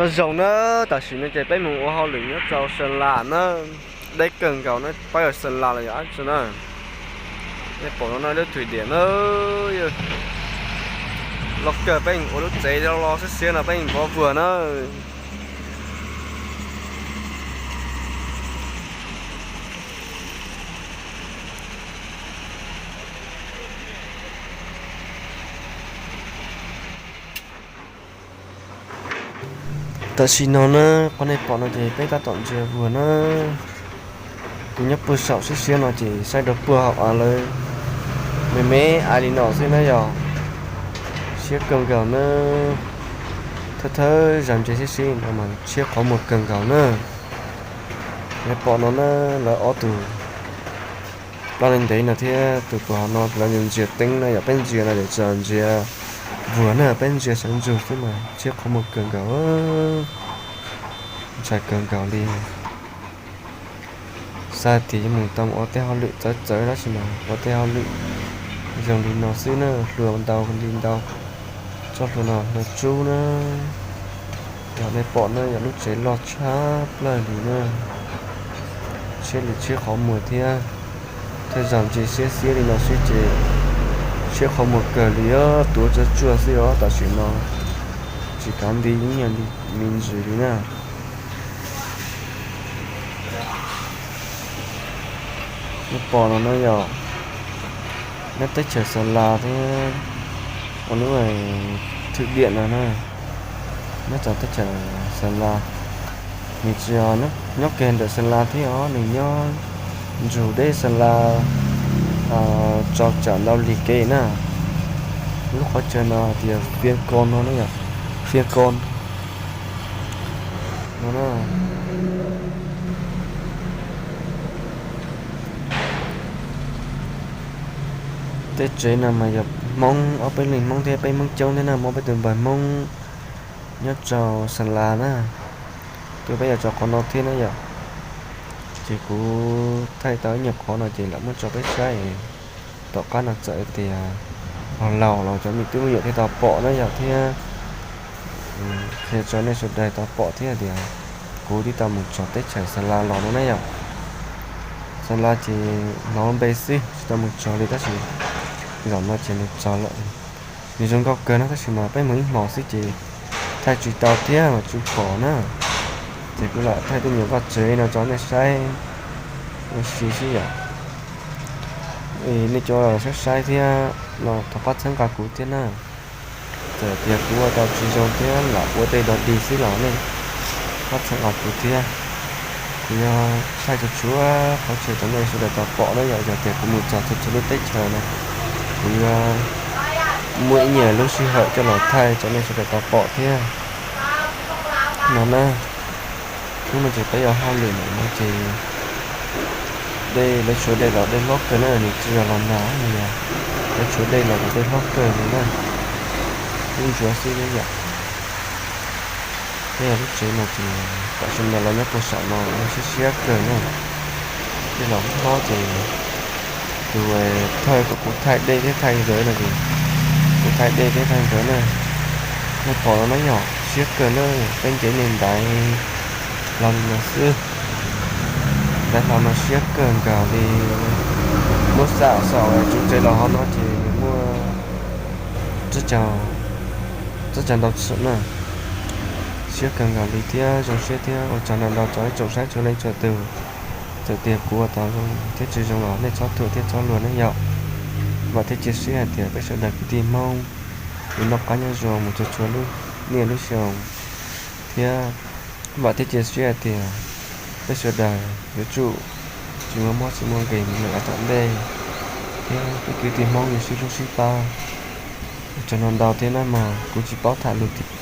Nyob zoo na, tam sim no ces peb mus ua hauj lwm nyob rau Xeem Las na, deb kawg nkaus na, pab yog Xeem Las los yog dab tsi na. Nej pom no na, lub thwm diam na, los kawg peb ua lub tsev los siab siab no peb vov vuag na. Tam sim no na, qhov nej pom no ces peb tab tom ntsia vuag na. Tus nyob puag saum siab siab no ces saib rau puag hauv av lawv me me ais li no xwb na yog. Siab kawg nkaus na. Thawj thawj zaum ntsia siab siab no mas tshiab qhov muag kawg nkaus na. Nej pom no na, lawv ob tug plaub leeg ntev no thiab tus puag hauv no lawv ntsia teeb na yog peb ntsia no ces tsuas ntsia vuag na, peb ntsia sawv ntsug xwb mas tshiab qhov muag kawg nkaus, ntshai kawg nkaus li. Xav tias yuav mus tau mus ua tej hauj lwm txawv txawv tab sis mas ua tej hauj lwm zoo li no xwb na, hlua ntau li ntau, tsob hlua no hlua tsub na. Yog nej pom na yog lub tsev loj tshaj plaws li na, tshiab li tshiab qhov muag thiab. Thawj zaum ntsia siab siab li no xwb ces tshiab qhov muag kawg li, tuav tsuag tsuag xwb os. Tam sim no tsis kav nti ib nyuag li me ntsis li na. Nej pom no na yog nyob teb chaws Xeem Las thiab, ua lub thwm diam no na, nyob rau teb chaws Xeem Las. Nws tsis yog nyob kiag ntawm Xeem Las thiab os, nws nyob ntsug deb Xeem Las rau tsam ntau lig kev na. Lub qhov chaw no tias Fiab Koo no na yog, Fiab Koo no na. Tej tsev no mas yog Hmoob, ob peb leeg Hmoob thiab peb Hmoob coob thiab na, muaj peb tus npawg Hmoob nyob rau Xeem Las na, tuaj peb yog rau qhov no thiab na yom. Ces kuv thaij tau ib nyuag qhov no ces lam muab tso peb saib. Tom qab no txawm tias laus laus los cov me tub me nyuam thiaj tau pom na yom, thiab qhia rau nej sawv daws tau pom thiab tias kuv twb tau mus txog teb chaws Xeem Las los no na yom. Xeem Las ces hnov npe xwb tsis tau mus txog li tab sis zaum no ces mus txog lawm. Nws zoo nkauj kawg na tab sis mas peb mus ib hmos xwb ces thaij tsis tau thiab mas tsis pom na. Ces kuv lam thaij tej nyuag vaj tsev no rau nej saib ua si xwb yom. Nej cov saib saib thiab los thov pab txhawb nqa kuv thiab na. Txawm tias kuv ua tau tsis zoo thiab lam ua tej dog dig xwb los nej pab txhawb nqa kuv thiab. Kuv yuav thaij txhua txhua qhov chaw rau nej sawv daws tau pom na yom. Yog tias kuv mus txog txhua txhua lub teb chaws no, kuv yuav muaj ib nyuag lub sij hawm coj los thaij rau nej sawv daws tau pom thiab no na. Hnub no ces peb yuav hauj lwm no ces dej, lawv tshuav dej los dej hlob kawg na, nws tsis yog los nag, nws yog lawv tshuav dej los ces dej hlob kawg li na. Kub ntsuav xwb na yom. Peb yog lub tsev no ces tam sim no los nyob puag saum no siab siab kawg na. Dej los hlob ces tus thawj kom kuv thaij dej thiab thaij nkawd no ces kuv thaij dej thiab thaij nkawd na. Nej pom no na yom, siab kawg na, peb nce niag ntaiv hlau li no xwb. Ntaiv hlau no siab kawg nkaus li. Muab xam saum tsev los hauv no ces nws muaj tsib caug ntau txwm na. Siab kawg nkaus li thiab zoo siab thiab ua tsaug ntau ntau rau ib tsoom saib txhua leej txhua tus. Txawm tias kuv ua tau zoo thiab tsis zoo los nej txhob thuam thiab txhob luag na yom. Vam thiab cia siab hais tias peb sawv daws kwv tij Hmoob yuav noj qab nyob zoo mus txhua txhua lub niaj lub xyoo thiab vam thiab cia siab hais tias peb sawv daws yuav tsum tsis muaj mob tsis muaj nkeeg mus lawm yav tom ntej thiab peb kwv tij Hmoob yuav sib hlub sib pab. Ua tsaug ntau ntau thiab na mas kuv tsis paub tham lus tiag.